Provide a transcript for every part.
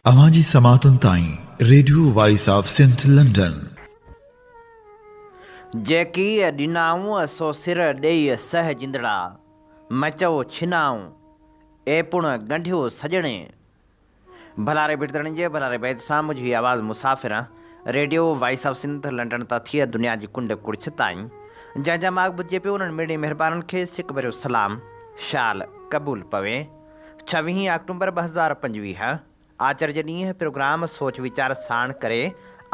اوهان جي سماعتن تائين radio voice of Sindh London. جيڪي ڏنائون سو سر ڏيئي سهه جندڙا، م چئو ڇنائون، اي پڻ ڳنڍيو سڄڻي. ڀلاري ڀٽ ڌڻي جي ڀلاري بيت سان منهنجي هي آواز مسافر radio voice of Sindh London تان ٿي دنيا جي ڪنڊ ڪڙڇ تائين جنهن جا ماڳ ٻڌجي پيو انهن مڙني مهربانن کي سڪ ڀريو سلام شال قبول پوي. ڇويهين آڪٽومبر 2025 آچر جي ڏينهن پروگرام سوچ ويچار ساڻ ڪري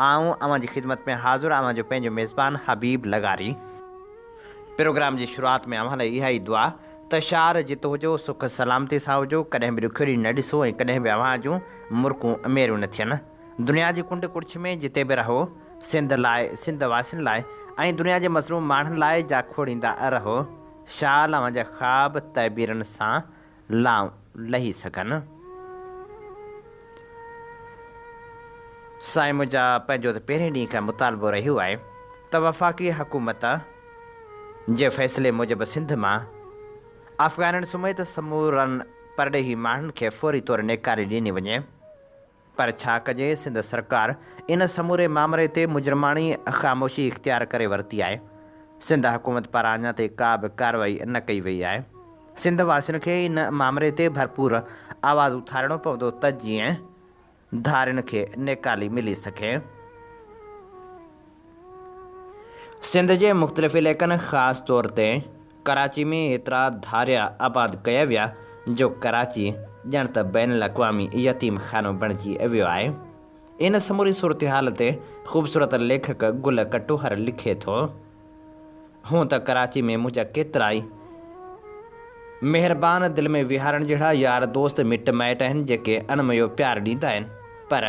آئون اوهان جي خدمت ۾ حاضر اوهان جو پنهنجو ميزبان حبيب لغاري. پروگرام جي شروعات ۾ اوهان لاء اها ئي دعا ته شار جت هجو سک سلامتي سان هجو ڪڏهن به ڏکيو ڏينهن نه ڏسو ۽ ڪڏهن به اوهان جون مرڪون ميريون نه ٿين دنيا جي ڪنڊ ڪڙڇ ۾ جتي به رهو سنڌ لاء سنڌ واسين لاء ۽ دنيا جي مظلوم ماڻهن لاء جاکوڙيندا رهو. شال اوهان جا خواب تعبيرن سان لانء لهي سگهن. سائين منهنجا پنهنجو ته پهرين ڏينهن کان مطالبو رهيو آهي ته وفاقي حڪومت جي فيصلي موجب سنڌ مان افغانين سميت سمورن پرڏيهي ماڻهن کي فوري طور نيڪالي ڏني وڃي. پر ڇا ڪجي سنڌ سرڪار ان سموري مامري تي مجرماڻي خاموشي اختيار ڪري ورتي آهي. سنڌ حڪومت پاران اڃا تائين ڪا به ڪارروائي نه ڪئي وئي آهي. سنڌ واسين کي ان مامري تي ڀرپور آواز اٿارڻو پوندو ته جيئن ڌارين کي نيڪالي ملي سگهي. سنڌ جي مختلف علائقن خاص طور تي ڪراچي ۾ ايترا ڌاريا آباد ڪيا ويا جو ڪراچي ڄڻ ته بين الاقوامي يتيم خانو بڻجي ويو آهي. ان سموري صورتحال تي خوبصورت ليکڪ گل ڪٽوهر لکي ٿو. هونء ته ڪراچي ۾ منهنجا ڪيترائي مهربان دل ۾ ويهارڻ جهڙا يار دوست مٽ مائٽ آهن جيڪي اڻميو پيار ڏيندا آهن پر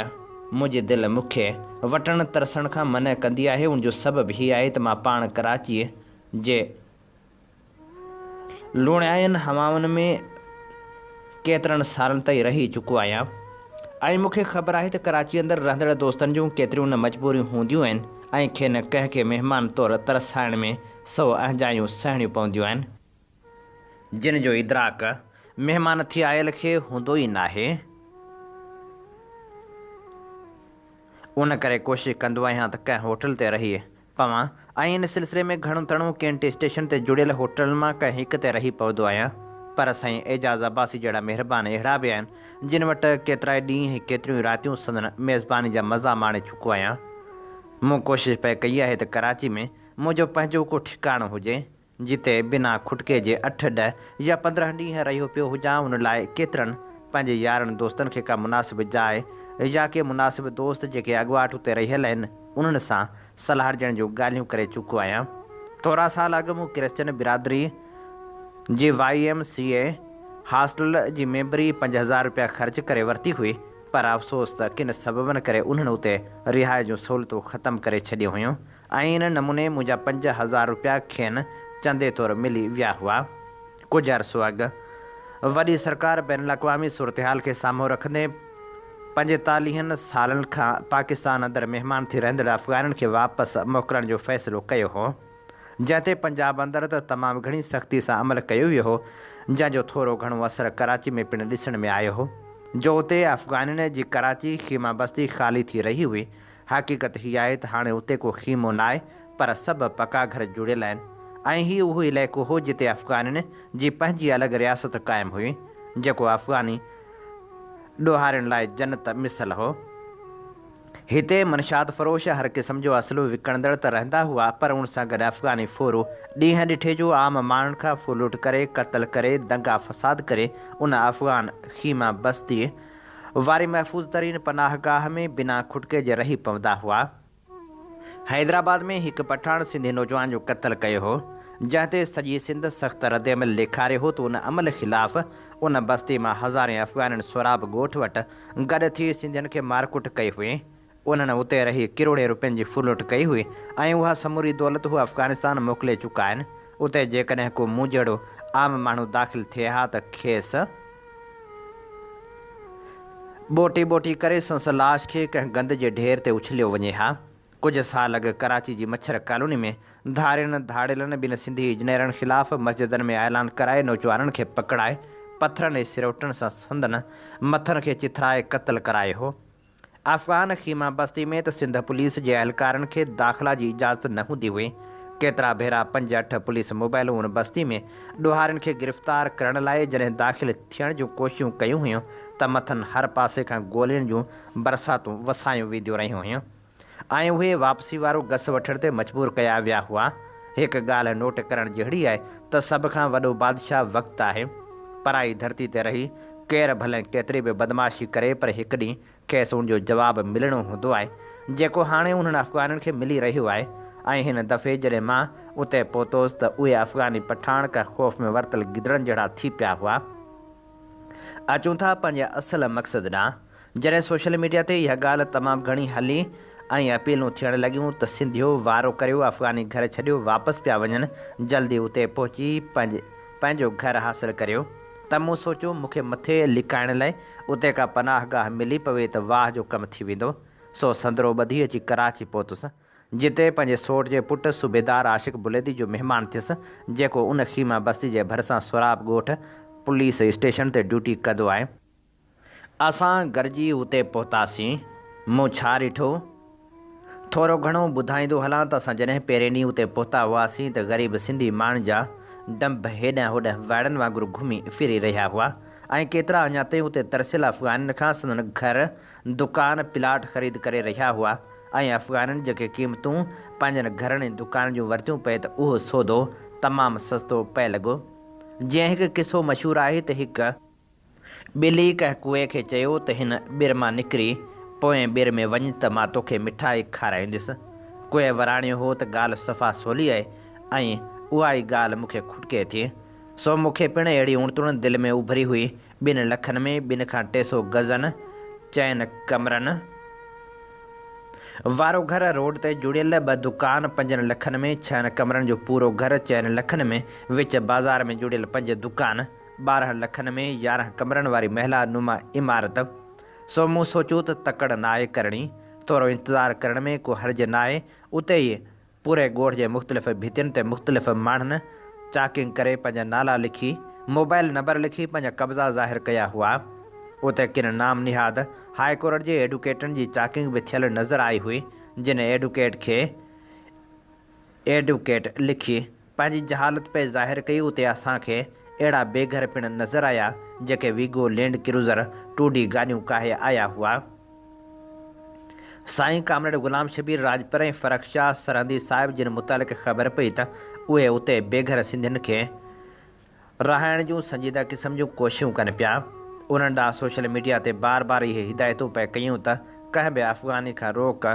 منهنجي دل مون کي وٽن ترسڻ کان منع ڪندي آهي ان جو سبب هي آهي ته مان پاڻ ڪراچيء جي لوڻيائين هوائن ۾ ڪيترن سالن تائين رهي چڪو آهيان ۽ مون کي خبر آهي ته ڪراچي اندر رهندڙ دوستن جون ڪيتريون نه مجبوريون هونديون آهن ۽ کين ڪنهن کي مهمان طور ترسائڻ ۾ سو اهنجايون سهڻيون پونديون آهن، جن جو ادراڪ مهمان ٿي آيل کي هوندو ئي ناهي. ان ڪري ڪوشش ڪندو آهيان ته ڪنهن هوٽل تي رهي پوان ۽ ان سلسلي ۾ گهڻو تڻو ڪينٽ اسٽيشن تي جڙيل هوٽلن مان ڪنهن هڪ تي رهي پوندو آهيان. پر سائين اعجاز عباسي جهڙا مهربان اهڙا به آهن، جن وٽ ڪيترائي ڏينهن ۽ ڪيتريون ئي راتيون سندن ميزباني جا مزا ماڻي چڪو آهيان. مون ڪوشش پئي ڪئي آهي ته ڪراچي ۾ منهنجو پنهنجو ڪو ٺڪاڻو هجي، جتي بنا کٽڪي جي اٺ، ڏهه يا 15 ڏينهن رهيو پيو هجان، ان لاء ڪيترن پنهنجي يارن دوستن کي ڪا مناسب جاء يا ڪي مناسب دوست جيڪي اڳواٽ اتي رهيل آهن، انهن سان سلهاڙجڻ جون ڳالهيون ڪري چڪو آهيان. ٿورا سال اڳ مون ڪرسچن برادري جي وائي ايم سي اي هاسٽل جي ميمبري 5000 رپيا خرچ ڪري ورتي هئي، پر افسوس ته ڪن سببن ڪري انهن اتي رهائي جون سهولتون ختم ڪري ڇڏيون هيون. ۽ ان نموني منهنجا 5000 رپيا کين چندي طور ملي ويا هئا. ڪجهه عرصو اڳ وڏي سرڪار بين الاقوامي صورتحال کي سامهون رکندي 45 سالن کان پاڪستان اندر مهمان ٿي رهندڙ افغانين کي واپس موڪلڻ جو فيصلو ڪيو هو، جنهن تي پنجاب اندر ته تمام گهڻي سختي سان عمل ڪيو ويو هو، جنهن جو ٿورو گهڻو اثر ڪراچي ۾ پڻ ڏسڻ ۾ آيو هو، جو اتي افغانين جي ڪراچي خيما بستي خالي ٿي رهي هئي. حقيقت هي آهي ته هاڻي اتي ڪو خيمو ناهي پر سڀ پڪا گهر جڙيل آهن ۽ هي اهو علائقو هو جتي افغانين جي پنهنجي الڳ رياست قائم هئي جيڪو افغاني ڏوهارين لاء جنت مثل هو. هتي منشيات فروش، هر قسم جو اسلحو وڪڻندڙ ته رهندا هئا پر ان سان گڏ افغاني ڦورو ڏينهن ڏٺي جو عام ماڻهن کان ڦرلوٽ ڪري، قتل ڪري، دنگا فساد ڪري ان افغان خيما بستيء واري محفوظ ترين پناهه گاهه ۾ بنا کٽڪي جي رهي پوندا هئا. حيدرآباد ۾ هڪ پٺاڻ سنڌي نوجوان جو قتل ڪيو هو، جنهن تي سڄي سنڌ سخت ردعمل ڏيکاريو هو ته ان عمل خلاف ان بستي مان هزارين افغانين سهراب ڳوٺ وٽ گڏ ٿي سنڌين کي مارڪٽ ڪئي هئي. انهن اتي رهي ڪروڙين روپين جي ڦرلٽ ڪئي هئي ۽ اها سموري دولت هو افغانستان موڪلي چڪا آهن. اتي جيڪڏهن ڪو مون جهڙو عام ماڻهو داخل ٿئي ها ته کيس. ٻوٽي ٻوٽي ڪري سندس لاش کي ڪنهن گند جي ڍير تي اڇليو وڃي ها. ڪجهه سال اڳ ڪراچي جي مڇر ڪالوني ۾ ڌارين ڌاڙيلن ٻن سنڌي اجنيرن خلاف مسجدن ۾ اعلان ڪرائي نوجوانن کي پڪڙائي پٿرن ۽ سروٽن سان سندن مٿن کي چٿرائي قتل ڪرايو هو. افغان خيما بستي ۾ ته سنڌ پوليس جي اهلڪارن کي داخلا جي اجازت نه هوندي هئي. ڪيترا ڀيرا پنج اٺ پوليس موبائلون ان بستي ۾ ڏوهارين کي گرفتار ڪرڻ لاء جڏهن داخل ٿيڻ جون ڪوششون ڪيون هيون ته مٿن هر پاسي کان گولين جون برساتون وسايون وينديون رهيون هيون ۽ اهي واپسي وارو گس وٺڻ تي مجبور ڪيا ويا هئا. هڪ ڳالهه نوٽ ڪرڻ جهڙي آهي ته سڀ کان وڏو بادشاهه وقت آهي. پرائي ڌرتي تي رهي ڪير ڀلين ڪيتري به بدمعاشي ڪري پر هڪ ڏينهن کيس ان جو جواب ملڻو هوندو آهي، جيڪو هاڻي انهن افغانين کي ملي رهيو آهي ۽ هن دفعي جڏهن مان اتي پهتوس ته اهي افغاني پٺاڻ ڪنهن خوف ۾ ورتل گدڙن جهڙا ٿي پيا هئا. اچون ٿا پنهنجي اصل مقصد ڏانهن. جڏهن سوشل ميڊيا تي اها ڳالهه تمام گهڻي هلي ۽ اپيلون ٿيڻ لڳيون ته سنڌيو وارو ڪريو افغاني گهر ڇڏيو واپس پيا وڃن جلدي اتي پهچي پنهنجو گهر حاصل ڪريو ته مون سوچيو مون کي مٿي لڪائڻ لاء اتي ڪا پناهه گاهه ملي پوي ته واهه جو ڪم ٿي ويندو. سو سندرو ٻڌي اچي ڪراچي پهتس، جتي پنهنجي سوٽ جي پٽ صوبيدار عاشق بليدي جو مهمان ٿيس، جيڪو ان خيما بستي جي ڀرسان سهراب ڳوٺ پوليس اسٽيشن تي ڊيوٽي ڪندو آهي. اسان گڏجي اتي پهتاسين. مون ڇا ڏٺو؟ ٿورو گهڻو ٻڌائيندو هلان ته اسان جڏهن پهرين ڏينهن اتي پهتا هئاسين ته غريب سنڌي ماڻهن جا ڊنڀ هيڏانهن هوڏانهن وائڙن وانگر گهمي ڦري رهيا هئا ۽ ڪيترا اڃا تائين اتي ترسيل افغانين کان سندن گهر، دڪان، پلاٽ خريد ڪري رهيا هئا ۽ افغانين جيڪي قيمتون پنهنجن گهرن ۽ دڪانن جون ورتيون پئي ته اهو سودو تمام سستو پئي لڳو. جيئن هڪ قصو مشهور آهي ته هڪ. ٻلي ڪنهن ڪوئي کي چيو ته هن ٻر مان نڪري پوئين ٻر ۾ وڃ ته مان توکي مٺائي کارائيندس. ڪوئي وراڻيو هو ته ڳالهه صفا سولي آهي ۽ اها ئي ڳالهه مون کي کٽڪي ٿي. سو مون کي پڻ اهڙي اڻتڻ دل ۾ اڀري هئي. ٻن لکن ۾ ٻن کان 300 گزن، چئن ڪمرن وارو گهر، روڊ تي جڙيل ٻه دڪان، 5 لکن ۾ ڇهن ڪمرن جو پورو گهر، 4 لکن ۾ وچ بازار ۾ جڙيل پنج دڪان، 12 لکن ۾ 11 ڪمرن واري محلا نما عمارت. سو مون سوچيو ته تڪڙ ناهي ڪرڻي، ٿورو انتظار ڪرڻ ۾ ڪو حرج ناهي. اتي ئي پوري ڳوٺ جي مختلف ڀتين تي مختلف ماڻهن چاڪنگ ڪري پنهنجا نالا لکي، موبائل نمبر لکي پنهنجا قبضا ظاهر ڪيا هئا. اتي ڪن نام نهاد هاء ڪورٽ جي ايڊوڪيٽن جي چاڪنگ به ٿيل نظر آئي هئي، جن ايڊوڪيٽ کي ايڊوڪيٽ لکي پنهنجي جهالت پئي ظاهر ڪئي اتي اسان کي اهڙا بي گهر پڻ نظر آيا جيڪي Vigo land cruiser two D گاڏيون ڪاهي آيا هئا. سائين ڪامريڊ غلام شبير راڄپر ۽ فرخ شاهه سرهندي صاحب جن متعلق خبر پئي ته اهي اتي بي گهر سنڌين کي رهائڻ جون سنجيده قسم جون ڪوششون ڪن پيا. انهن ڏانهن سوشل ميڊيا تي بار بار اهي هدايتون پئي ڪيون ته ڪنهن به افغاني کان روڪ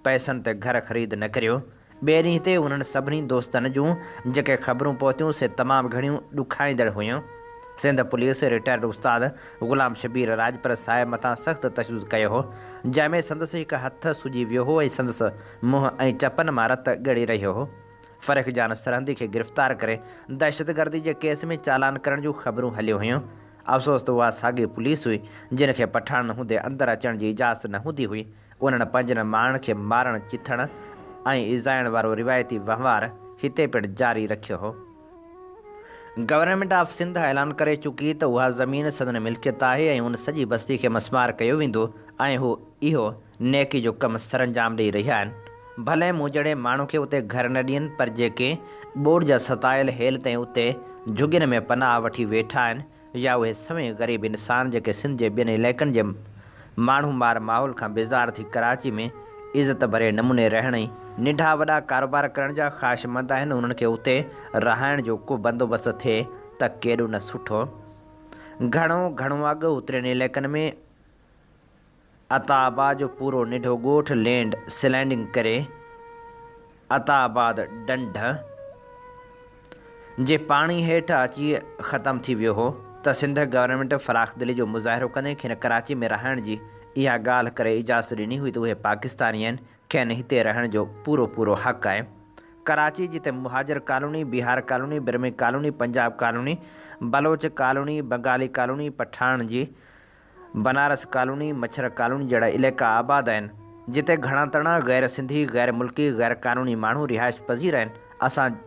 پئسن تي گهر خريد نه ڪريو. ٻئي ڏينهن تي انهن سڀني دوستن جون جيڪي خبرون پهتيون سي تمام گهڻيون ڏکائيندڙ هيون. سنڌ پوليس رٽائرڊ استاد غلام شبير راڄپر صاحب مٿان سخت تشدد ڪيو هو، جنهن ۾ سندس هڪ هٿ سڄي ويو هو ۽ سندس منهن ۽ چپن مان رت ڳڙي رهيو هو. فرخ جان سرهندي کي گرفتار ڪري دهشتگردي جي ڪيس ۾ چالان ڪرڻ جون خبرون هليون هيون. افسوس ته اها ساڳي پوليس هئي، جن کي پٺاڻن هوندي اندر اچڻ جي اجازت نه هوندي هئي. انهن پنهنجن ماڻهن کي مارڻ، چٿڻ ۽ ايذائڻ وارو روايتي وهنوار هتي پڻ جاري رکيو هو. گورنمينٽ آف سنڌ اعلان ڪري چڪي ته اها زمين سندن ملڪيت آهي ۽ ان سڄي بستي کي مسمار ڪيو ويندو ۽ هو اهو نيڪي جو ڪم سرانجام ڏئي رهيا آهن. ڀلي مون جهڙي ماڻهو کي اتي گهر نه ڏين پر جيڪي ٻوڏ جا ستايل هيل تائين اتي جهڳين ۾ پناهه وٺي ويٺا آهن يا اهي سوين غريب انسان جيڪي سنڌ جي ٻين علائقن جي ماڻهو مار ماحول کان بيزار ٿي ڪراچي ۾ عزت ڀري نموني رهڻ ۽ ننڍا وڏا ڪاروبار ڪرڻ جا خواهشمند آهن انهن کي اتي رهائڻ جو ڪو بندوبست ٿئي ته ڪيڏو نه سٺو. گهڻو گهڻو اڳ اترين علائقن ۾ عطا آباد جو پورو ننڍو ڳوٺ لينڊ سلائيڊنگ ڪري عطا آباد ڍنڍ جي پاڻي هيٺ اچي ختم ٿي ويو هو ته سنڌ گورنمينٽ فراخدلي جو مظاهرو ڪندي کين ڪراچي ۾ رهائڻ جي اها ڳالهه ڪري اجازت ڏني هئي ته اهي پاڪستاني آهن کين هتي رهڻ جو پورو پورو حق آهي. ڪراچي جتي مهاجر colony, Bihar colony, Burmi colony, Punjab colony, Baloch colony, Bengali colony, Pathan جي بنارس ڪالوني، مڇر ڪالوني جهڙا علائقا آباد آهن، جتي گهڻا تڻا غير سنڌي، غير ملڪي، غير قانوني ماڻهو رهائش پذير آهن، اسان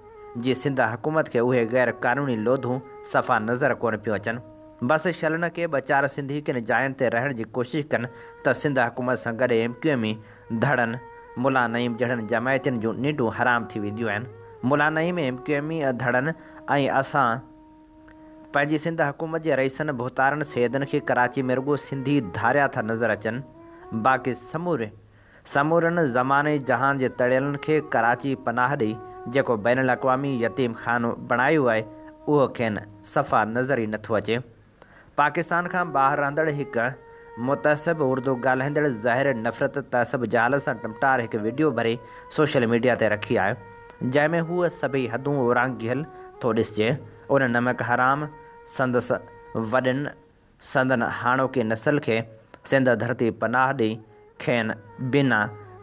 جي سنڌ حڪومت کي اهي غير قانوني لوڌون صفا نظر ڪونه پيون اچن. بس شل نه ڪي ٻه چار سنڌي ڪن جاين تي رهڻ جي ڪوشش ڪن ته سنڌ حڪومت سان گڏ ايم ڪيو ايم ڌڙن، ملا نعيم جهڙن جماعتين جون ننڊون حرام ٿي وينديون آهن. ملا نعيم ايم ڪيو ايم ڌڙن ۽ اسان پنهنجي سنڌ حڪومت جي رئيسن، ڀوتارن، سيدن کي ڪراچي ۾ رڳو سنڌي ڌاريا ٿا نظر اچن، باقي سموري سمورن زماني جهان جي تڙيلن کي ڪراچي پناهه ڏئي جيڪو بين الاقوامي يتيم خانو بڻايو آهي اهو کين صفا نظر ئي نٿو اچي. پاڪستان کان ٻاهر رهندڙ هڪ متعصب اردو ڳالهائيندڙ ظاهر نفرت تعصب جهالت سان ٽمٽار هڪ وڊيو ڀري سوشل ميڊيا تي رکي آهي جنهن ۾ هو سڀئي حدون اورانگهيل ٿو ڏسجي ان نمڪ حرام سندس وڏن سندن هاڻوڪي نسل کي سنڌ ڌرتي پناهه ڏئي کين بنا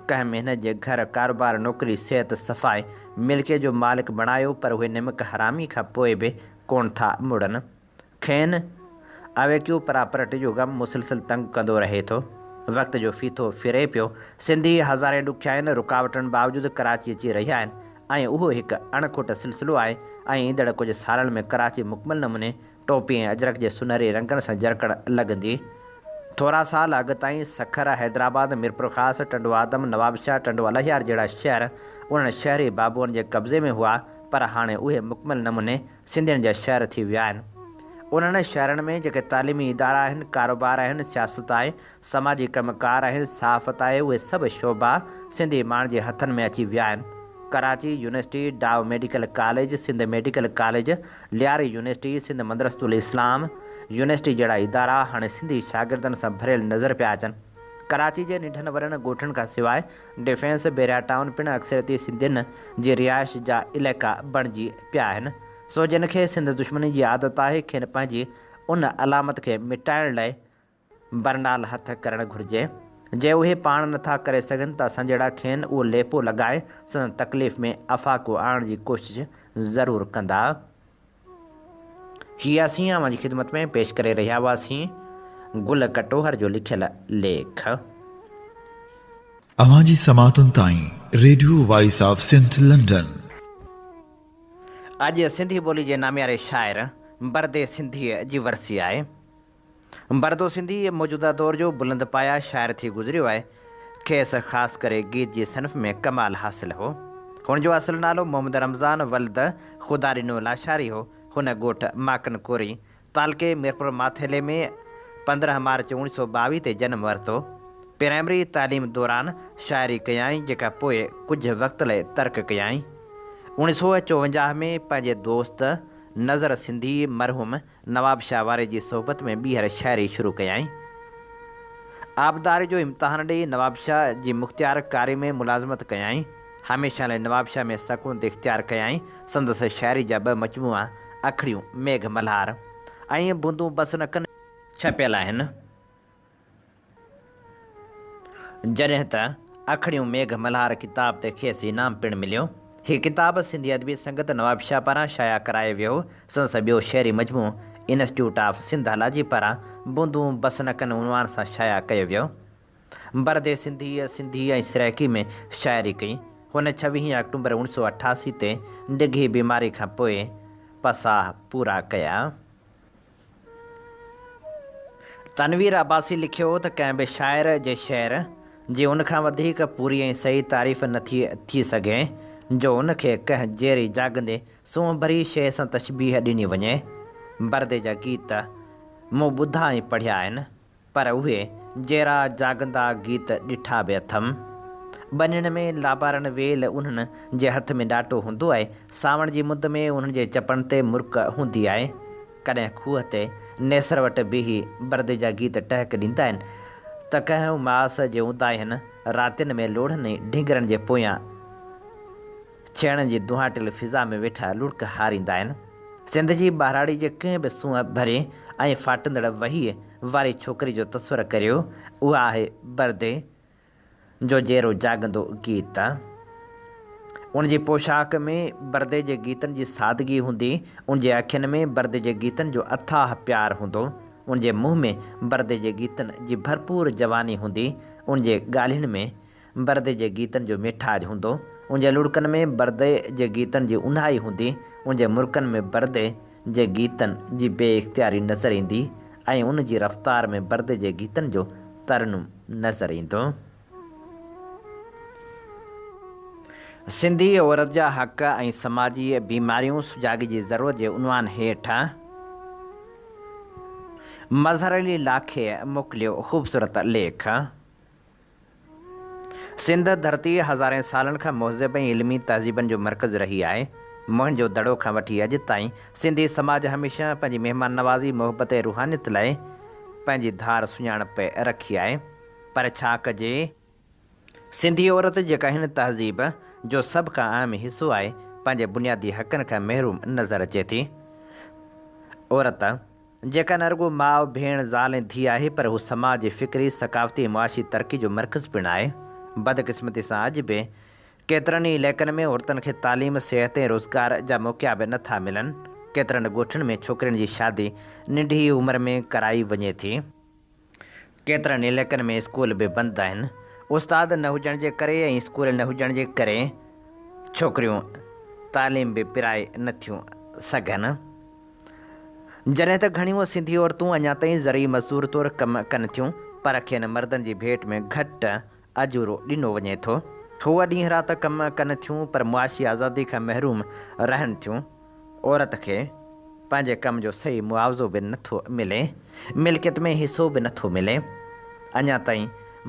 ڪنهن محنت جي گهر، ڪاروبار، نوڪري، صحت، صفائي، ملڪيت جو مالڪ بڻايو پر اهي نمڪ حرامي کان پوء به ڪونه ٿا مڙن. کين اويڪيو پراپرٽي جو غم مسلسل تنگ ڪندو رهي ٿو. وقت جو ڦيٿو ڦري پيو. سنڌي هزارين ڏکيائين، رڪاوٽن باوجود ڪراچي اچي رهيا آهن ۽ اهو هڪ اڻکٽ سلسلو آهي ۽ ايندڙ ڪجهه سالن ۾ ڪراچي مڪمل نموني ٽوپي ۽ اجرڪ جي سونهري رنگن سان جرڪڻ لڳندي. ٿورا سال اڳ تائين سکر، حيدرآباد، ميرپورخاص، ٽنڊو آدم، نوابشاهه، ٽنڊو الهيار جهڙا شهر انهن شهري بابوئن جي قبضي ۾ هئا پر هاڻي اهي مڪمل نموني سنڌين جا شهر ٿي ويا آهن. انهن شهرن ۾ جيڪي تعليمي ادارا آهن، ڪاروبار آهن، سياست آهي، سماجي ڪم ڪار آهن، صحافت آهي، اهي سڀ شعبا سنڌي ماڻهن جي هٿن ۾ اچي ويا آهن. Karachi university, Dow medical college, Sindh medical college, Lyari university, Sindh Madressatul Islam university جهڙا ادارا هاڻي سنڌي شاگردن سان ڀريل نظر پيا اچن. ڪراچي جي ننڍن وڏن ڳوٺن کان سواء ڊفينس، بحريا ٽائون پڻ اڪثريتي سنڌين جي رهائش جا علائقا بڻجي پيا آهن. سو جن کي سنڌ دشمني جي عادت آهي کين پنهنجي ان علامت کي مٽائڻ لاء برنال هٿ ڪرڻ گهرجي. جي اهي پاڻ نه ٿا ڪري سگهن ته اسان جهڙا کين اهو ليپو لڳائي سندن تڪليف ۾ افاقو آڻڻ جي ڪوشش ضرور ڪندا. هي اسين اوهان جي خدمت ۾ پيش ڪري رهيا هئاسين گل ڪٽوهر جو لکيل ليک. اوهان جي سماعتن تائين radio voice of Sindh London. اڄ سنڌي ٻولي جي نامياري شاعر بردي سنڌيء جي ورسي آهي. بردو سنڌي موجوده دور جو بلند پايه شاعر ٿي گذريو آهي. کيس خاص ڪري گيت جي صنف ۾ ڪمال حاصل هو. هن جو اصل نالو محمد رمضان ولد خدا ڏنو لاشاري هو. هن ڳوٺ ماڪن ڪوري، تعلقي ميرپور ماٿيلي ۾ 15 مارچ 1922 تي جنم ورتو. پرائمري تعليم دوران شاعري ڪيائين جيڪا پوء ڪجهه وقت لئه ترڪ ڪيائين. 1954 ۾ پنهنجي دوست نظر سنڌي مرحوم نوابشاهه واري جي صحبت ۾ ٻيهر شاعري شروع ڪيائين. آبداري جو امتحان ڏئي نوابشاهه جي مختيار ڪاري ۾ ملازمت ڪيائين. هميشه لاء نوابشاهه ۾ سڪونت اختيار ڪيائين. سندس شاعري جا ٻه مجموعا اکڙيون ميگهه ملهار ۽ بوندون بس نه ڪن ڇپيل آهن. جڏهن ته اکڙيون ميگهه ملهار ڪتاب تي کيس انعام پڻ مليو. هي ڪتاب سنڌي ادبي سنگت نوابشاهه پاران شايع ڪرايو ويو. سندس ٻيو شعري مجموعو انسٽيٽيوٽ آف سنڌالاجي پاران بوندون بس نه ڪن عنوان سان شايع ڪيو ويو. بردي سنڌيء سنڌي ۽ سرائيڪي ۾ شاعري ڪئي. هن ڇويهين آڪٽومبر 1988 تي ڊگهي بيماري کان پوء پساهه پورا ڪيا. تنوير عباسي لکيو ته ڪنهن به شاعر جي شعر جي ان کان وڌيڪ پوري ۽ صحيح تعريف نه ٿي ٿي سگهي جو ان کي ڪنهن جيئري جاڳندي سونهن ڀري شيء سان تشبيهه ڏني وڃي. بردي جا گيت مون ٻڌا ۽ پڙهيا آهن. پر اهي جيئرا جاڳندا گيت ڏٺا به اٿم. ٻنين ۾ لابارن ويل انهن جي هٿ ۾ ڏاٽو هوندو آهي. سانوڻ جي مند ۾ انهن جي چپن تي مرڪ هوندي آهي. ڪڏهن کوهه تي نيسر وٽ بيهي بردي جا گيت ٽهڪ ڏيندا آهن ته ڪنهن اماس جي اونداهين راتين ۾ لوڙهن ۽ ڍنگرن جي پويان ڇيڻن جي دونهاٽيل فضا ۾ ويٺا لڙڪ هاريندا آهن. سنڌ جي ٻهراڙي جي ڪنهن به سونهن ڀري ۽ ڦاٽندڙ وهيء واري ڇوڪري جو تصور ڪريو، اها آهي بردي جو جيئرو جاڳندو گيت. ان جي پوشاڪ ۾ بردي جي گيتن جي سادگي هوندي، ان جي اکين ۾ بردي جي گيتن جو اٿاهه پيار هوندو، ان جي منهن ۾ بردي جي گيتن جي ڀرپور جواني هوندي، ان جي ڳالهين ۾ بردي جي گيتن جو ميٺاج هوندو، ان جي لڙڪن ۾ بردي جي گيتن جي اونهائي هوندي، ان جي مرڪن ۾ بردي جي گيتن جي بي اختياري نظر ايندي ۽ ان جي رفتار ۾ بردي جي گيتن جو ترنم نظر ايندو. سنڌي عورت جا حق ۽ سماجي بيماريون سجاڳي جي ضرورت جي عنوان هيٺ مظهر علي لاکي موڪليو خوبصورت ليک. سنڌ ڌرتي هزارين سالن کان مهذب ۽ علمي تهذيبن جو مرڪز رهي آهي. موهن جو دڙو کان وٺي اڄ تائين سنڌي سماج هميشه پنهنجي مهمان نوازي، محبت ۽ روحانيت لاء پنهنجي ڌار سڃاڻپ رکي آهي. پر ڇا ڪجي؟ سنڌي عورت جيڪا هن تهذيب جو سڀ کان اهم حصو آهي، پنهنجي بنيادي حقن کان محروم نظر اچي ٿي. عورت. جيڪا نه رڳو ماء، ڀيڻ، زال ۽ ڌيء آهي پر هو سماج جي فڪري، ثقافتي ۽ معاشي ترقي جو مرڪز پڻ آهي. بدقسمتي سان اڄ به ڪيترن ئي علائقن ۾ عورتن کي تعليم، صحت ۽ روزگار جا موقعا به نه ٿا ملن. ڪيترن ڳوٺن ۾ ڇوڪرين جي شادي ننڍي عمر ۾ ڪرائي وڃي ٿي. ڪيترن علائقن ۾ اسڪول به بند آهن. استاد نه هجڻ جي ڪري ۽ اسڪول نه هجڻ جي ڪري ڇوڪريون تعليم به پرائي نه ٿيون سگهن. جڏهن ته گهڻيون سنڌي عورتون اڃا تائين زرعي مزدور طور ڪم ڪن ٿيون، پر کين مردن جي ڀيٽ ۾ گهٽ اجورو ڏنو وڃي ٿو. هو ڏينهن رات ڪم ڪن ٿيون، پر معاشي آزادي کان محروم رهن ٿيون. عورت کي پنهنجي ڪم جو صحيح معاوضو به نه ٿو ملي، ملڪيت ۾ حصو به نه ٿو ملي. اڃا تائين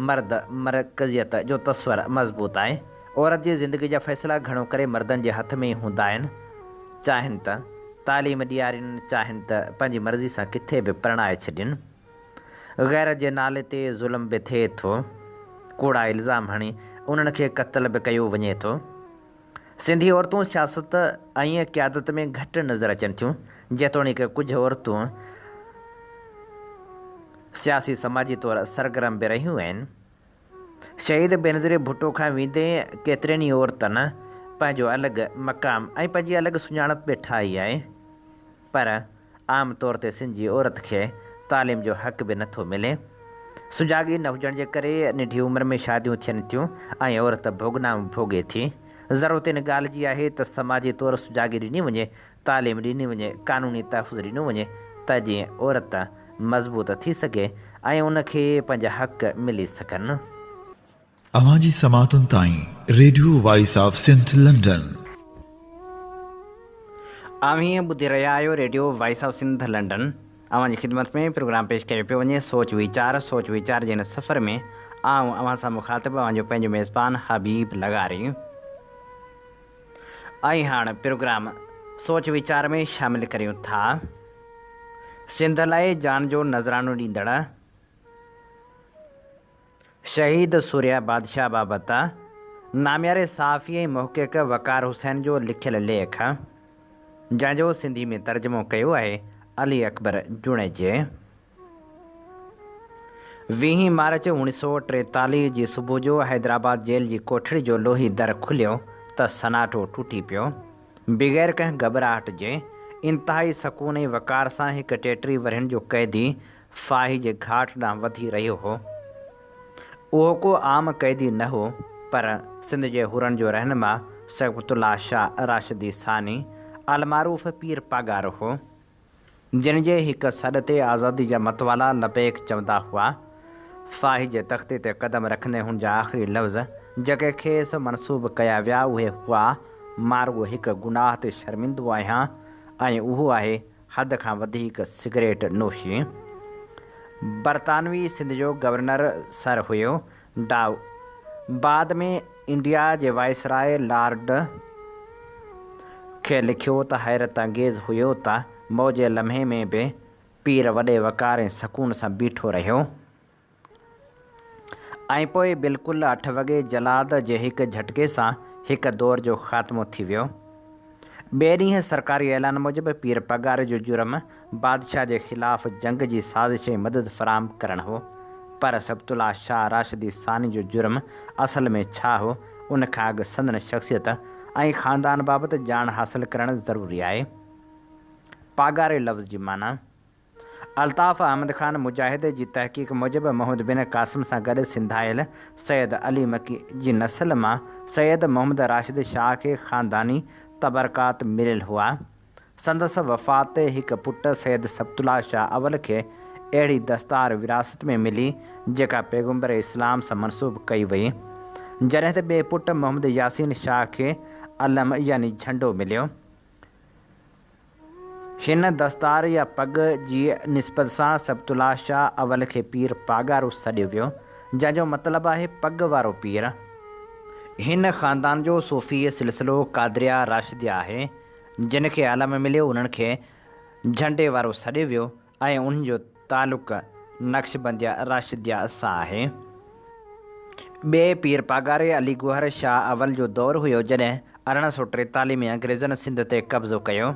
مرد مرڪزيت جو تصور مضبوط آهي. عورت جي زندگي جا فيصلا گهڻو ڪري مردن جي هٿ ۾ ئي هوندا آهن. چاهين ته تعليم ڏيارين، چاهين ته پنهنجي مرضي سان ڪٿي به پرڻائي ڇڏين. غيرت جي نالي تي ظلم به ٿئي ٿو. ڪوڙا الزام هڻي انهن کي قتل به ڪيو وڃي ٿو. سنڌي عورتون سياست ۽ قيادت ۾ گهٽ نظر اچن ٿيون. جيتوڻيڪ ڪجهه عورتون سياسي سماجي طور سرگرم به رهيون آهن. شهيد بينظير ڀٽو کان ويندي ڪيترين ئي عورتن پنهنجو الڳ مقام ۽ پنهنجي الڳ سڃاڻپ به ٺاهي آهي پر عام طور تي سنڌ جي عورت کي تعليم جو حق به نٿو ملي. سجاڳي نه هجڻ جي ڪري ننڍي عمر ۾ شاديون ٿين ٿيون ۽ عورت ڀوڳنائون ڀوڳي ٿي. ضرورت ان ڳالهه جي آهي ته سماجي طور سجاڳي ڏني وڃي، تعليم ڏني وڃي، قانوني تحفظ ڏنو وڃي ته جيئن عورت مضبوط ٿي سگهي ۽ ان کي پنهنجا حق ملي سگهن. اوهان جي سماعتن تائين radio voice of Sindh London. اوهين ٻڌي رهيا آهيو radio voice of Sindh London. اوهان جي خدمت ۾ پروگرام پيش ڪيو پيو وڃي سوچ ويچار سوچ ويچار جي هن سفر ۾ آئون اوهان سان مخاطب اوهان جو پنهنجو ميزبان حبيب لغاري. ۽ هاڻ پروگرام سوچ ويچار ۾ شامل ڪريون ٿا. سنڌ لاء جان جو نذرانو ڏيندڙ شهيد سورهيه بادشاهه بابت نامياري صحافي ۽ محقق وقار حسين جو لکيل ليک، جنهن جو سنڌي ۾ ترجمو ڪيو آهي علي اڪبر جوڻيجي. ويهين مارچ اوڻيھ سؤ ٽيتاليھ جي صبح جو حيدرآباد جيل جي ڪوٺڙي جو لوهي در کليو ته سناٽو ٽوٽي پيو. بغير ڪنهن گهٻراهٽ جي، انتهائي سڪون ۽ وقار سان هڪ ٽيٽيهه ورهين جو قيدي ڦاهي جي گهاٽ ڏانهن وڌي رهيو هو. اهو ڪو عام قيدي نه هو، پر سنڌ جي حرن جو رهنما صبغت الله شاهه راشدي ثاني المعروف پير پاڳارو هو. جن جي هڪ سڏ تي آزادي جا متوالا لبيڪ چوندا هئا. ڦاهي جي تختي تي قدم رکندي هن جا آخري لفظ، جيڪي کيس منسوب ڪيا ويا، اهي هئا، مان رڳو هڪ گناهه تي شرمندو آهيان ۽ اهو آهي حد کان وڌيڪ سگريٽ نوشي. برطانوي سنڌ جو گورنر سر هيو ڊائو بعد ۾ انڊيا جي وائسراء لارڊ کي لکيو ته حيرت انگيز هيو ته موت جي لمحي ۾ به پير وڏي وقار ۽ سڪون سان بيٺو رهيو ۽ پوء بلڪل اٺ وڳي جلاد جي هڪ جهٽڪي سان هڪ دور جو خاتمو ٿي ويو. ٻئي ڏينهن سرڪاري اعلان موجب پير پڳاري جو جرم بادشاهه جي خلاف جنگ جي سازش ۽ مدد فراهم ڪرڻ هو. پر سبط الله شاهه راشدي ثاني جو جرم اصل ۾ ڇا هو، ان کان اڳ سندن شخصيت ۽ خاندان بابت ڄاڻ حاصل ڪرڻ ضروري آهي. پاڳاري لفظ جي معنيٰ. الطاف احمد خان مجاهد جي تحقيق موجب محمد بن قاسم سان گڏ سنڌايل سيد علي مڪي جي نسل مان سيد محمد راشد شاهه کي خانداني تبرڪات مليل هئا. سندس وفات تي هڪ پٽ سيد سبط الله شاهه اول کي اهڙي دستار وراثت ۾ ملي، جيڪا پيغمبر اسلام سان منسوب ڪئي وئي. جڏهن ته ٻئي پٽ محمد ياسين شاهه کي علم يعني جهنڊو مليو. هن دستار يا پڳ جي نسبت سان سبط الله شاهه اول کي پير پاڳارو سڏيو ويو، جنهن جو مطلب آهي پڳ وارو پير. هن خاندان جو صوفي سلسلو قادريه راشديه آهي. جن کي علم مليو انهن کي جهنڊي وارو سڏيو ويو ۽ انهن جو تعلق نقشبنديه راشديه سان آهي. ٻئي پير پاڳاري علي گوهر شاهه اول جو دور هيو جڏهن 1843 ۾ انگريزن سنڌ تي قبضو ڪيو.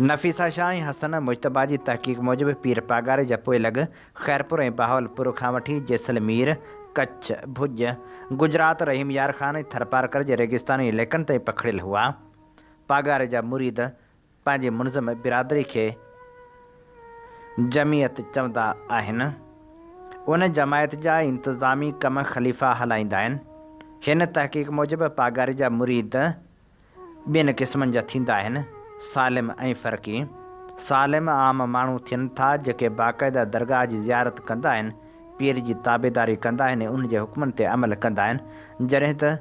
نفيسه شاهه ۽ حسن مجتبيٰ جي تحقيق موجب پير پاڳاري جا پوئلڳ خيرپور ۽ بهاولپور کان وٺي جيسلمير، ڪڇ، ڀڄ، گجرات، رحيم يار خان ۽ ٿرپارڪر جي ريگستاني علائقن تائين پکڙيل هئا. پاڳاري جا مريد پنهنجي منظم برادري کي جمعيت چوندا آهن. ان جماعت جا انتظامي ڪم خليفا هلائيندا آهن. هن تحقيق موجب پاڳاري جا مريد ٻن قسمن جا ٿيندا آهن، سالم ۽ فرقي. سالم عام ماڻهو ٿين ٿا جيڪي باقاعده درگاهه جي زيارت ڪندا آهن، پير جي تابعداري ڪندا آهن ۽ ان جي حڪمن تي عمل ڪندا آهن، جڏهن ته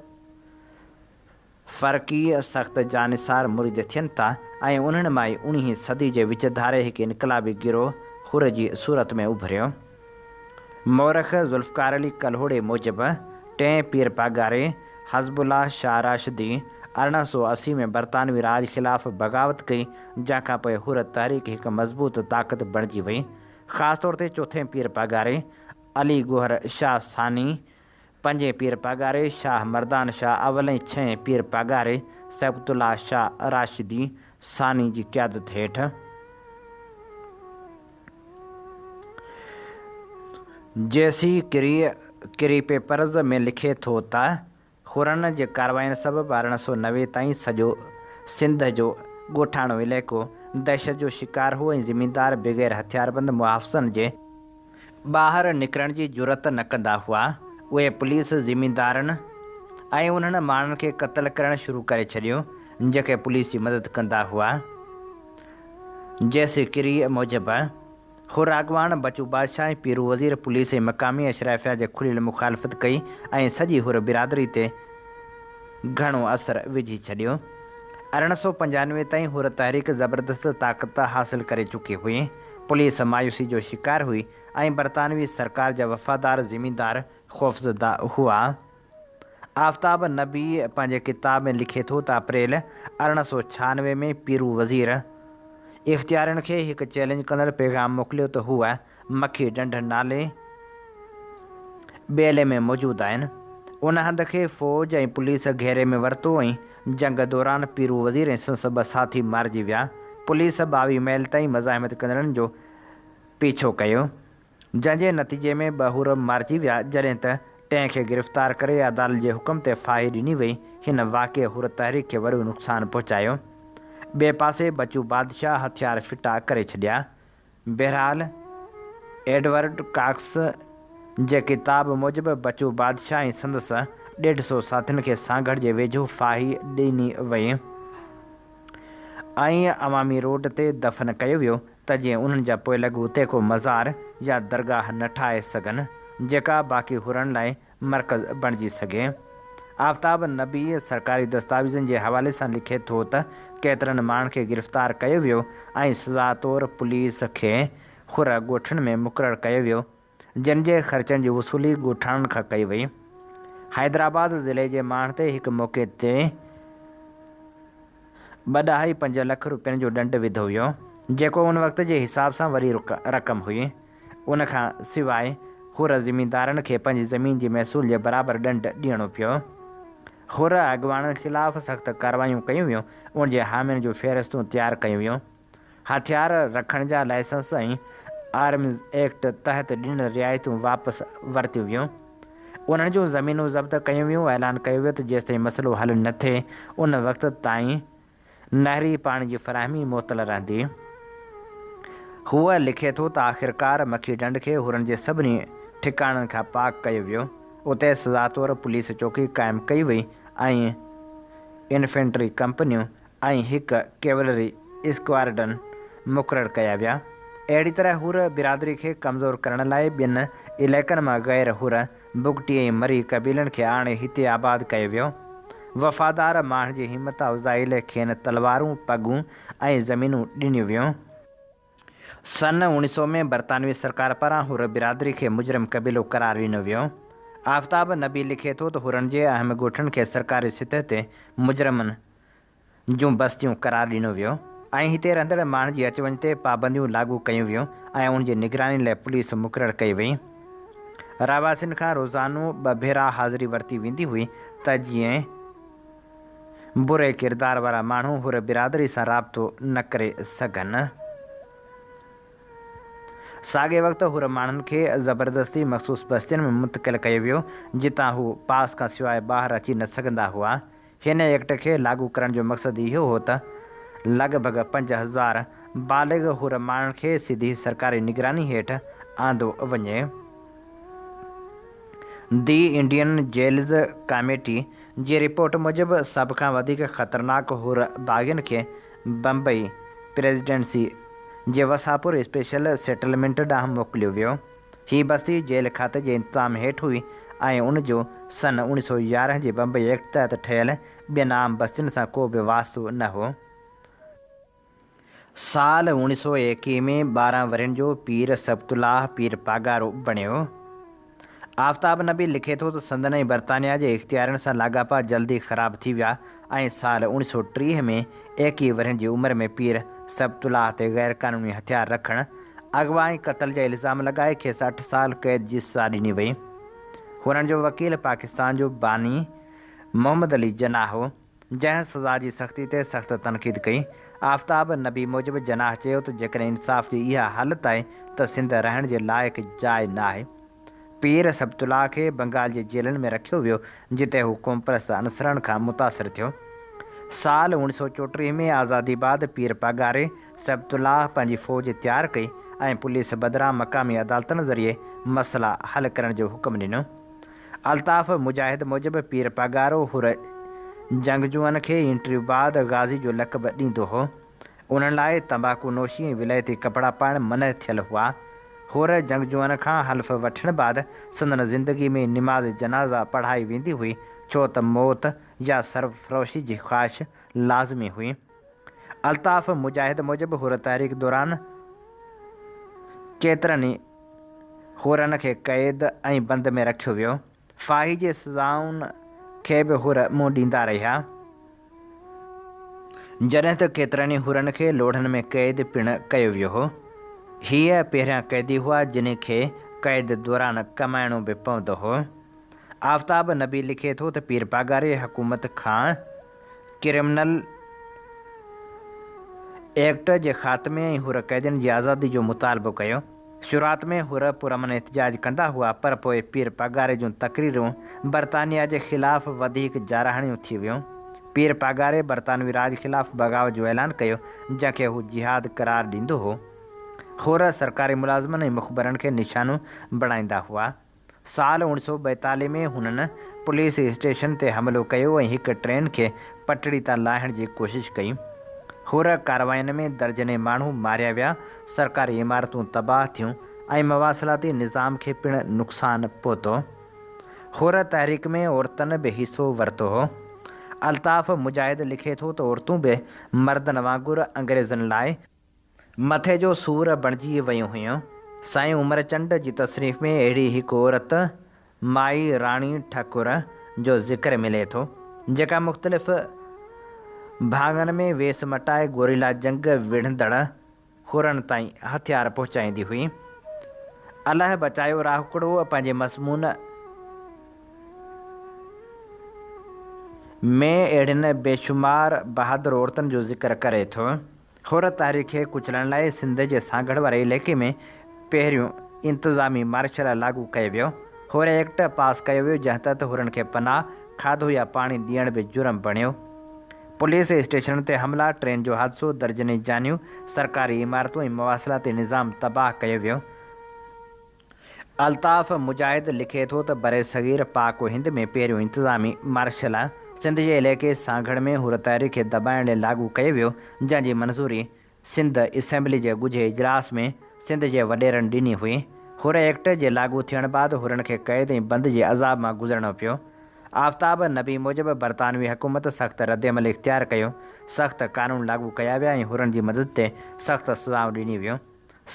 فرقي سخت جانثار مريد ٿين ٿا ۽ انهن مان ئي اڻيهين صدي جي وچ ڌاري هڪ انقلابي گروهه حر جي صورت ۾ اڀريو. مورخ ذوالفقار علي ڪلهوڙي موجب، ٽئين پير پاڳاري، حزب الله شاهه راشدي، 1880 ۾ برطانوي راڄ خلاف بغاوت ڪئي، جنهن کان پوء حر تحريڪ هڪ مضبوط طاقت بڻجي وئي. خاص طور تي چوٿين پير پاڳاري، علي گوهر شاهه ثاني، پنجين پير پاڳاري شاهه مردان شاهه اول ۽ ڇهين پير پاڳاري صبغت الله شاهه راشدي ثاني جي قيادت هيٺ جي سي ڪري پيپرز ۾ لکي ٿو ته حرن جي ڪارواين سبب 1890 تائين سڄو سنڌ جو ڳوٺاڻو علائقو دهشت جو شڪار هو ۽ زميندار بغير هٿياربند محافظن جي ٻاهر نڪرڻ جي جرئت نه ڪندا هئا. اهي پوليس زميندارن ۽ انهن ماڻهن کي قتل ڪرڻ شروع ڪري ڇڏيو، جيڪي پوليس جي مدد ڪندا هئا. جي سي ڪري موجب، حر اڳواڻ بچو بادشاهه ۽ پيرو وزير پوليس ۽ مقامي اشرافيه جي کليل مخالفت ڪئي ۽ سڄي حر برادري تي گهڻو اثر وجهي ڇڏيو. 1895 تائين حر تحريڪ زبردست طاقت حاصل ڪري چڪي هئي. پوليس مايوسي جو شڪار هئي ۽ برطانوي سرڪار جا وفادار زميندار خوفزده هئا. آفتاب نبي پنهنجي ڪتاب ۾ لکي ٿو ته اپريل 1896 ۾ پيرو وزير اختيارين کي هڪ چئلينج ڪندڙ پيغام موڪليو ته هو مکي ڍنڍ نالي ٻيلي ۾ موجود آهن. ان هنڌ کي فوج ۽ پوليس گهيري ۾ ورتو ۽ جنگ دوران پيرو وزير ۽ سندس ٻه ساٿي مارجي ويا. پوليس 22 ميل تائين مزاحمت ڪندڙن جو پيڇو ڪيو، جنهن جي نتيجي ۾ ٻه حر مارجي ويا، جڏهن ته ٽئين کي گرفتار ڪري عدالت جي حڪم تي ڦاهي ڏني وئي. هن واقعي حر تحريڪ کي وڏو نقصان پهچايو. ٻئي پاسي بچو بادشاهه هٿيار ڦٽا ڪري ڇڏيا. بهرحال، ايڊورڊ ڪاڪس جي ڪتاب موجب بچو بادشاهه ۽ سندس ڏيڍ سو ساٿين کي سانگهڙ جي ويجهو ڦاهي ڏني وئي ۽ عوامي روڊ تي دفن ڪيو ويو ته جيئن انهن جا پوئلڳ اتي ڪو مزار يا درگاهه نه ٺاهي سگهن، جيڪا باقي حرن لاء مرڪز بڻجي سگهي. آفتاب نبي سرڪاري دستاويزن جي حوالي سان لکي ٿو ته ڪيترن ماڻهن کي گرفتار ڪيو ويو ۽ سزا طور پوليس کي حر ڳوٺن ۾ مقرر ڪيو ويو، جن جي خرچن جي وصولي ڳوٺاڻن کان ڪئي وئي. حيدرآباد ضلعي جي ماڻهن تي هڪ موقعي تي ٻه ڏهائي پنج لک روپين جو ڏنڊ وڌو ويو، جيڪو ان وقت جي حساب سان وڏي رقم هئي. ان کان سواء حر زميندارن کي پنهنجي زمين جي محصول جي برابر ڏنڊ ڏيڻو پيو. حر اڳواڻن خلاف سخت ڪارروايون ڪيون ويون، ان جي حامين جون فهرستون تيار ڪيون ويون. هٿيار رکڻ جا لائسنس ۽ آرمز ايڪٽ تحت ڏنل رعايتون واپس ورتيون ويون. انهن جون زمينون ضبط ڪيون ويون، اعلان ڪيو ويو ته جيستائين مسئلو حل نه ٿئي ان وقت تائين نهري پاڻي جي فراهمي معطل رهندي. هو لکي ٿو ته آخرڪار مکي ڍنڍ کي حرن جي سڀني ٺڪاڻن کان پاڪ ڪيو ويو. اتي سزا طور پوليس چوڪي قائم ڪئي وئي ۽ انفنٽري ڪمپنيون ۽ هڪ ڪيولري اسڪوارڊن مقرر ڪيا ويا. اهڙي طرح حر برادري کي ڪمزور ڪرڻ لاء ٻين علائقن مان غير حر، بگٽي ۽ مري قبيلن کي آڻي هتي آباد ڪيو ويو. وفادار ماڻهن جي همت افزائي لاء کين تلوارون، پڳون ۽ زمينون ڏنيون ويون. سن اوڻيهه سؤ ۾ برطانوي سرڪار پاران حر برادري کي مجرم قبيلو قرار ڏنو ويو. آفتاب نبي لکي ٿو ته حرن جي اهم ڳوٺن کي سرڪاري سطح تي مجرمن جون بستيون قرار ڏنو ويو ۽ هتي رهندڙ ماڻهن جي اچ وڃ تي پابنديون لاڳو ڪيون ويون ۽ ان جي نگراني لاء پوليس مقرر ڪئي وئي. رهواسين کان روزانو ٻه ڀيرا حاضري ورتي ويندي هئي ته جيئن بري ڪردار وارا ماڻهو حر برادري سان رابطو نه ڪري سگهن. ساڳئي وقت حر ماڻهن کي زبردستي مخصوص بستين ۾ منتقل ڪيو ويو، جتان هو پاس کان سواء ٻاهر اچي نه سگهندا هئا. هن ايڪٽ کي لاڳو ڪرڻ جو مقصد اهو هو ته لڳ ڀڳ 5000 بالغ حر ماڻهن کي سڌي سرڪاري نگراني هيٺ آندو وڃي. The Indian jails committee جي رپورٽ موجب سڀ کان وڌيڪ خطرناڪ حر باغين کي بمبئي پريزيڊنسي جي وساپور اسپيشل سيٽلمينٽ ڏانهن موڪليو ويو. هي بستي جيل کاتي جي انتظام هيٺ هئي ۽ ان جو سن 1911 جي بمبئي ايڪٽ تحت ٺهيل ٻين عام بستين سان ڪو به واسطو نه هو. سال 1921 ۾ 12 ورهين جو پير سبط الله پير پاڳارو بڻيو. آفتاب نبي لکي ٿو ته سندن ۽ برطانيا جي اختيارين سان لاڳاپا جلدي خراب ٿي ويا ۽ سال 1930 ۾ 21 ورهين جي عمر ۾ پير سبط الله تي غير قانوني هٿيار رکڻ، اغوا ۽ قتل جا الزام لڳائي کيس اٺ سال قيد جي سزا ڏني وئي. هنن جو وڪيل پاڪستان جو باني محمد علي جناح هو، جنهن سزا جي سختي تي سخت تنقيد ڪئي. آفتاب نبي موجب جناح چيو ته جيڪڏهن انصاف جي اها حالت آهي ته سنڌ رهڻ جي لائق جاء نه آهي. پير سبط الله کي بنگال جي جيلن ۾ رکيو ويو، جتي هو قومپرست عنصرن کان متاثر ٿيو. سال 1934 ۾ آزادي بعد پير پاڳاري سبط الله پنهنجي فوج تيار ڪئي ۽ پوليس بدران مقامي عدالتن ذريعي مسئلا حل ڪرڻ جو حڪم ڏنو. الطاف مجاهد موجب پير پاڳارو حر جنگجوئن کي انٽرويو بعد غازي جو لقب ڏيندو هو. انهن لاء تنباڪو نوشي ۽ ولايتي ڪپڙا پائڻ منع ٿيل هئا. حر جنگجوئن کان حلف وٺڻ بعد سندن زندگي ۾ نماز جنازه پڙهائي ويندي هئي، ڇو ته موت يا سرفروشي جي خواهش لازمي هئي. الطاف مجاهد موجب حر تحريڪ دوران ڪيترن ئي حرن کي قيد ۽ بند ۾ رکيو ويو. ڦاهي جي سزائن کي به حر منهن ڏيندا رهيا. جڏهن ته ڪيترن ئي حرن کي لوڙهن ۾ قيد پڻ ڪيو ويو هو. هيء پهريان قيدي هئا جن کي قيد دوران ڪمائڻو به پوندو هو. آفتاب نبي لکي ٿو ته پير پاڳاري حڪومت کان ڪرمنل ايڪٽ جي خاتمي ۽ حر قيدين جي آزادي جو مطالبو ڪيو. شروعات ۾ حر پرامن احتجاج ڪندا هئا پر پوء پير پاڳاري جون تقريرون برطانيا جي خلاف وڌيڪ جارحاڻيون ٿي ويون. پير پاڳاري برطانوي راڄ خلاف بغاوت جو اعلان ڪيو جنهن کي هو جهاد قرار ڏيندو هو. حر سرڪاري ملازمن ۽ مخبرن کي نشانو بڻائيندا هئا. سال 1942 ۾ هنن پوليس اسٽيشن تي حملو ڪيو ۽ هڪ ٽرين کي پٽڙي تان لاهڻ جي ڪوشش ڪئي. حر ڪاررواين ۾ درجنين ماڻهو ماريا ويا، سرڪاري عمارتون تباهه ٿيون ۽ مواصلاتي نظام کي پڻ نقصان پهتو. حر تحريڪ ۾ عورتن به حصو ورتو هو. الطاف مجاهد لکي ٿو ته عورتون به مردن وانگر انگريزن لاء مٿي جو سور بڻجي ويون هيون. سائين عمر چنڊ جي تصنيف ۾ اهڙي هڪ عورت مائي راڻي ٺڪر جو ذڪر ملي ٿو، جيڪا مختلف ڀاڱن ۾ ويس مٽائي گوريلا جنگ وڙهندڙ حرن تائين هٿيار پهچائيندي هئي. الهه بچايو راهوڪڙو پنهنجي مضمون ۾ اهڙين بيشمار بهادر عورتن جو ذڪر ڪري ٿو. حر تحريڪ کي ڪچلڻ لاء سنڌ جي سانگهڙ واري علائقي ۾ پهريون انتظامي مارشل لا لاڳو ڪيو ويو. حر ايڪٽ پاس ڪيو ويو جنهن تحت حرن کي پناهه، کاڌو يا پاڻي ڏيڻ به جرم بڻيو. پوليس اسٽيشنن تي حملا، ٽرين جو حادثو، درجنين جانيون، سرڪاري عمارتون ۽ مواصلاتي نظام تباهه ڪيو ويو. الطاف مجاهد لکي ٿو ته برصغير پاڪ و هند ۾ پهريون انتظامي مارشل لا سنڌ جي علائقي سانگهڙ ۾ حر تحريڪ کي دٻائڻ لاء لاڳو ڪيو ويو، جنهن جي منظوري سنڌ اسيمبلي جي ڳجهي اجلاس ۾ سنڌ جي وڏيرن ڏني هئي. حر ايڪٽ جي لاڳو ٿيڻ بعد حرن کي قيد ۽ بند جي عذاب مان گذرڻو پيو. آفتاب نبي موجب برطانوي حڪومت سخت ردعمل اختيار ڪيو، سخت قانون لاڳو ڪيا ويا ۽ حرن جي مدد تي سخت سزائون ڏنيون ويون.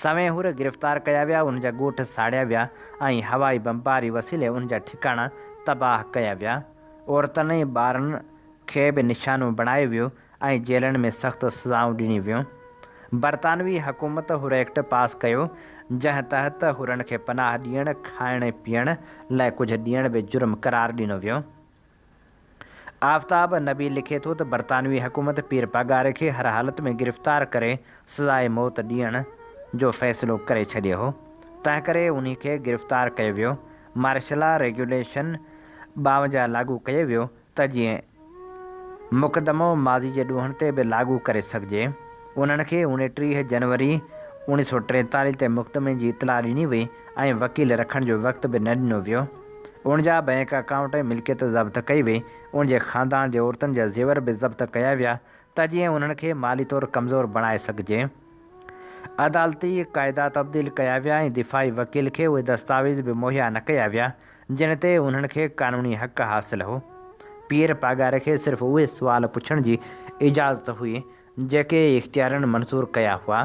سوين حر گرفتار ڪيا ويا، انهن جا ڳوٺ ساڙيا ويا ۽ هوائي بمباري وسيلي انهن جا ٺڪاڻا تباهه ڪيا ويا. عورتن ۽ ٻارن کي به نشانو بڻايو ويو ۽ جيلن ۾ سخت سزائون ڏنيون ويون. برطانوي حڪومت حر ايڪٽ پاس ڪيو، جنهن تحت حرن کي پناهه ڏيڻ، کائڻ ۽ پيئڻ لاء ڪجهه ڏيڻ به جرم قرار ڏنو ويو. آفتاب نبي لکي ٿو ته برطانوي حڪومت پير پاڳاري کي هر حالت ۾ گرفتار ڪري سزاء موت ڏيڻ جو فيصلو ڪري ڇڏيو هو، تنهنڪري انهي کي گرفتار ڪيو ويو. مارشلا ريگيوليشن 52 لاڳو ڪيو ويو ته جيئن مقدمو ماضي جي ڏوهن تي به لاڳو ڪري سگهجي. انهن کي 29 جنوري 1943 تي مقدمي جي اطلاع ڏني وئي ۽ وڪيل رکڻ جو وقت به نه ڏنو ويو. ان جا بئنڪ اڪائونٽ ۽ ملڪيت ضبط ڪئي وئي. ان جي خاندان جي عورتن جا زيور به ضبط ڪيا ويا ته جيئن انهن کي مالي طور ڪمزور بڻائي سگهجي. عدالتي قاعدا تبديل ڪيا ويا ۽ دفاعي وڪيل کي اهي دستاويز به مهيا نه ڪيا ويا، جن تي انهن کي قانوني حق حاصل هو. پير پاڳاري کي صرف اهي سوال پڇڻ جي اجازت هئي، جيڪي اختيارين منظور ڪيا هئا.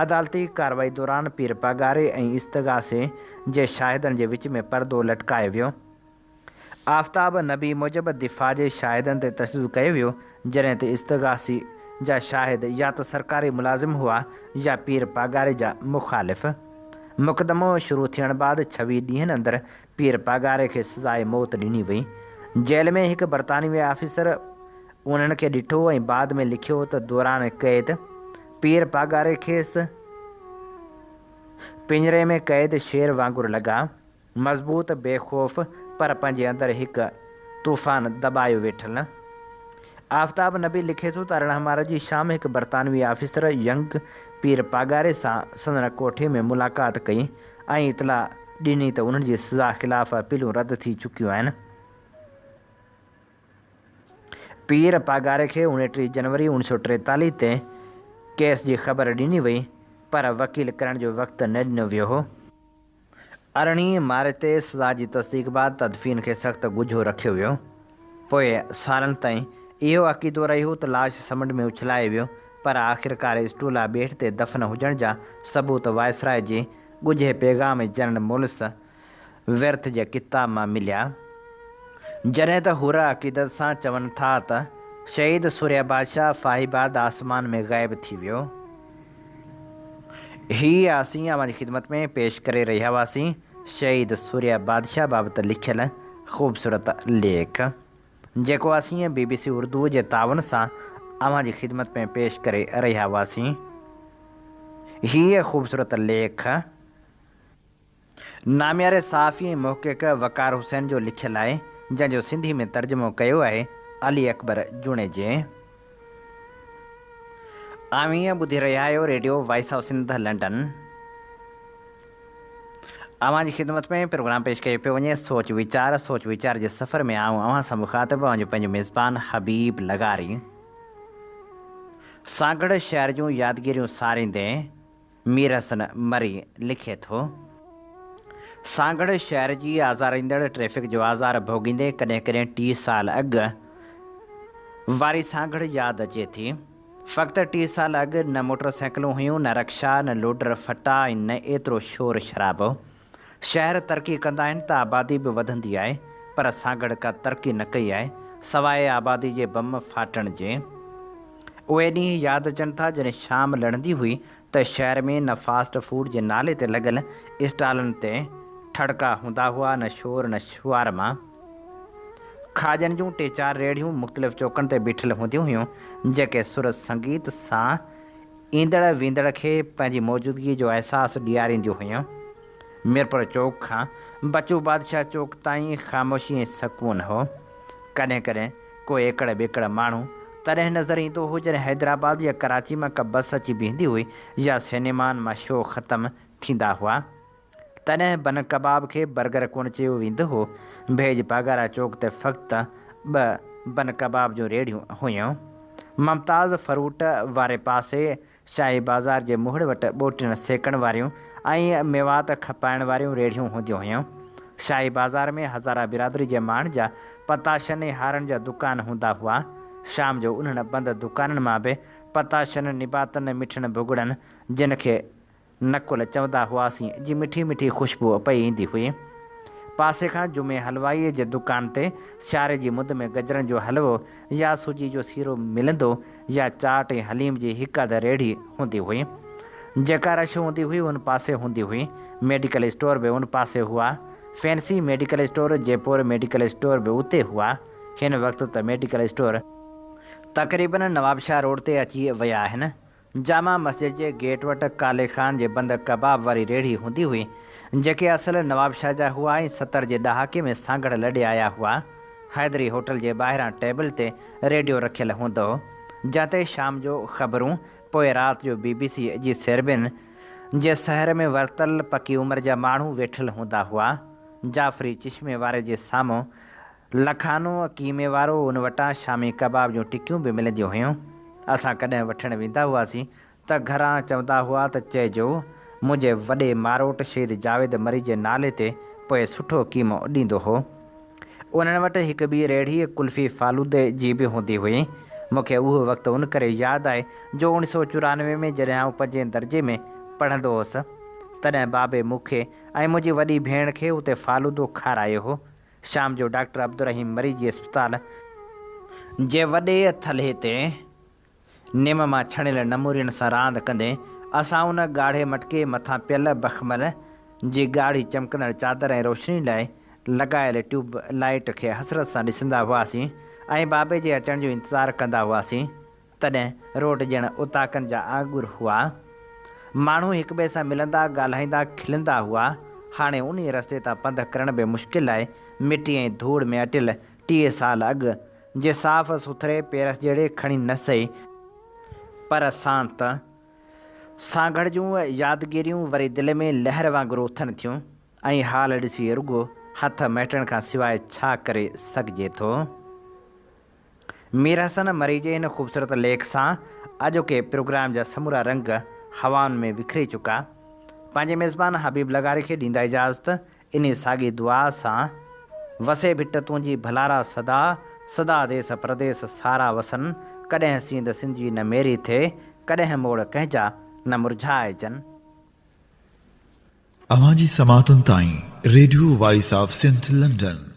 عدالتي ڪارروائي دوران پير پاڳاري ۽ استغاثي جي شاهدن جي وچ ۾ پردو لٽڪايو ويو. آفتاب نبي موجب دفاع جي شاهدن تي تشدد ڪيو ويو، جڏهن ته استغاثي جا شاهد يا ته سرڪاري ملازم هئا يا پير پاڳاري جا مخالف. مقدمو شروع ٿيڻ بعد 26 ڏينهن اندر پير پاڳاري کي سزاء موت ڏني وئي. جيل ۾ هڪ برطانوي آفيسر انهن کي ڏٺو ۽ بعد ۾ لکيو ته دوران قيد پير پاڳاري کيس پڃري ۾ قيد شير وانگر لڳا. مضبوط، بي خوف، پر پنهنجي اندر هڪ طوفان دٻايو ويٺل. آفتاب نبي لکي ٿو ته 18 مارچ جي شام هڪ برطانوي آفيسر ينگ پير پاڳاري سان سندن ڪوٺي ۾ ملاقات ڪئي ۽ اطلاع ڏني ته انهن جي سزا خلاف اپيلون رد ٿي چڪيون آهن. پير پاڳاري کي 29 جنوري 1943 تي ڪيس جي خبر ڏني وئي پر وڪيل ڪرڻ جو وقت نه ڏنو ويو هو. 18 مارچ تي سزا جي تصديق بعد تدفين کي سخت ڳجهو رکيو ويو. پوء سالن تائين اهو عقيدو رهيو ته لاش سمنڊ ۾ اڇلايو ويو، پر آخرڪار اسٽولا ٻيٽ تي دفن هجڻ جا ثبوت وائسراء جي ڳجهي پيغام ۽ جنرل مولس ورٿ جي ڪتاب مان مليا. جڏهن ته حر عقيدت سان چون ٿا ته شهيد سورهيه بادشاهه ڦاهي بعد آسمان ۾ غائب ٿي ويو. هي اسين اوهان جي خدمت ۾ پيش ڪري رهيا هئاسين شهيد سورهيه بادشاهه بابت لکيل خوبصورت ليک، جيڪو اسين بي بي سي اردو جي تعاون سان اوهان جي خدمت ۾ پيش ڪري رهيا هئاسين. هيء خوبصورت ليک. نامياري صحافي ۽ محقق وقار حسين جو لکيل آهي، جنهن جو سنڌي ۾ ترجمو ڪيو آهي علي اڪبر جوڻيجي. اوهين ٻڌي رهيا آهيو radio voice of Sindh London. اوهان جي خدمت ۾ پروگرام پيش ڪيو پيو وڃي سوچ ويچار، سوچ ويچار جي سفر ۾ آئون اوهان سان مخاطب اوهان جو پنهنجو ميزبان حبيب لغاري. سانگهڙ شهر جون يادگيريون ساريندي. مير حسن مري لکي ٿو. سانگهڙ شهر جي آزاريندڙ ٽريفڪ جو آزار ڀوڳيندي ڪڏهن ڪڏهن 30 سال اڳ واري سانگهڙ ياد اچي ٿي. فقط 30 سال اڳ نه موٽر سائيڪلون هيون، نه رڪشا، نه لوڊر ڦٽا ۽ نه ايترو شور شرابو. شهر ترقي ڪندا آهن ته آبادي به وڌندي آهي، پر سانگهڙ ڪا ترقي نه ڪئي آهي، سواء آبادي جي بم ڦاٽڻ جي. اهي ڏينهن ياد اچن ٿا جڏهن شام لڙندي هئي ته شهر ۾ نه فاسٽ فوڊ جي نالي تي لڳل اسٽالن تي ٺڙڪا هوندا هئا نه شور نه شوارما. کاڄن جون ٽي چار ريڙهيون مختلف چوڪن تي بيٺل هونديون هيون جيڪي سر سنگيت سان ايندڙ ويندڙ کي پنهنجي موجودگي جو احساس ڏيارينديون هيون. ميرپور چوڪ کان بچو بادشاهه چوڪ تائين خاموشي ۽ سڪون هو. ڪڏهن ڪڏهن ڪو ايڪڙ ٻيڪڙ ماڻهو تڏهن نظر ايندو هو جڏهن حيدرآباد يا ڪراچي مان ڪا بس اچي بيهندي هئي يا سئنيمان مان شو ختم ٿيندا هئا. تڏهن بن ڪباب کي برگر ڪونه چيو ويندو هو. ڀيڄ پاڳارا چوڪ تي فقط ٻه بن ڪباب جون ريڙهيون هيون. ممتاز فروٽ واري پاسي شاهي بازار جي مهڙ وٽ ٻوٽين سيڪڻ واريون ۽ ميوات کپائڻ واريون ريڙهيون هونديون هيون. شاهي بازار ۾ هزاره برادري جي ماڻهن جا پتاشن ۽ هارن جا دڪان هوندا هئا. شام جو انهن بند دڪانن مان به پتاشن، نباتن، مٺن ڀڳڙن، جن کي نقل چوندا هئاسين، جي مٺي مٺي خوشبوء پئي ايندي هئي. پاسي کان جمعي حلوائيء جي دڪان تي سياري جي مند ۾ گجرن جو حلوو يا سوجي جو سيرو ملندو يا چاٽ ۽ حليم جي هڪ اڌ ريڙهي هوندي هئي. جيڪا رش هوندي هئي ان پاسي هوندي هئي. ميڊيڪل اسٽور به ان پاسي هئا. Fancy medical store, Jaipur medical store به اتي هئا. هن وقت ته ميڊيڪل اسٽور تقريبن نوابشاهه روڊ تي اچي ويا آهن. جامع مسجد جي گيٽ وٽ ڪالي خان جي بند ڪباب واري ريڙهي هوندي هئي، جيڪي اصل نوابشاهه جا هئا ۽ 70 جي ڏهاڪي ۾ سانگهڙ لڏي آيا هئا. حيدري هوٽل جي ٻاهران ٽيبل تي ريڊيو رکيل هوندو هو، جنهن تي شام جو خبرون، پوء رات جو بي بي سي جي سيربين جي سحر ۾ ورتل پڪي عمر جا ماڻهو ويٺل هوندا هئا. جعفري چشمي واري جي سامهون لکانو قيمي وارو ان وٽان شامي ڪباب جون ٽڪيون به ملنديون هيون. اسان ڪڏهن وٺڻ ويندا هئاسين ته گهران چوندا هئا ته چئجو منهنجي وڏي ماروٽ شهيد جاويد مري جي نالي تي پوء سٺو قيمو ڏيندو هو. انهن وٽ هڪ ٻي ريڙهي قلفي فالودي جي به هوندي هئي. مون کي اهو وقت ان ڪري ياد آهي جو اوڻيهه سئو 94 ۾ جڏهن آئون پنجين درجي ۾ پڙهندو هوس تڏهن بابي مون کي ۽ منهنجي وڏي ڀيڻ کي اتي فالودو کارايو هو. شام جو ڊاڪٽر عبدالرحيم مري جي اسپتال جي وڏي ٿلهي تي نم مان ڇڻيل نمورين سان راند ڪندي اسان ان ڳاڙهي مٽڪي مٿان پيل بخمل جي ڳاڙهي چمڪندڙ چادر ۽ روشني لاء لڳايل ٽيوب لائيٽ کي حسرت سان ڏسندا هئاسين ۽ بابي جي اچڻ جو انتظار ڪندا هئاسين. تڏهن روڊ ڄڻ اوطاقن جا آڱر هئا. ماڻهو هڪٻئي سان ملندا، ڳالهائيندا، کلندا هئا. هاڻي انهيء رستي تان پنڌ ڪرڻ به مشڪل آهي. مٽي ۽ ڌوڙ ۾ اٽيل 30 سال اڳ جي صاف سٿري پيرس جهڙي کڻي نه سهي، پر سانت سانگهڙ جون يادگيريون وري دل ۾ لهر وانگر اٿن ٿيون ۽ حال ڏسي رڳو هٿ مهٽڻ کان سواء ڇا ڪري سگهجي ٿو. مير حسن مري جي هن خوبصورت ليک سان اڄوڪي پروگرام جا سمورا رنگ هوائن ۾ وکري چڪا. پنهنجي ميزبان حبيب لغاري کي ڏيندا اجازت انهي ساڳي دعا سان، وسي ڀٽ تنهنجي ڀلارا سدا، سدا ديس پرديس سارا وسن، ڪڏهن سينڌ سنڌجي نه ميري ٿئي، ڪڏهن موڙ ڪنهن جا نه مرجهائجن. اوهان جي سماعتن تائين radio voice of Sindh London.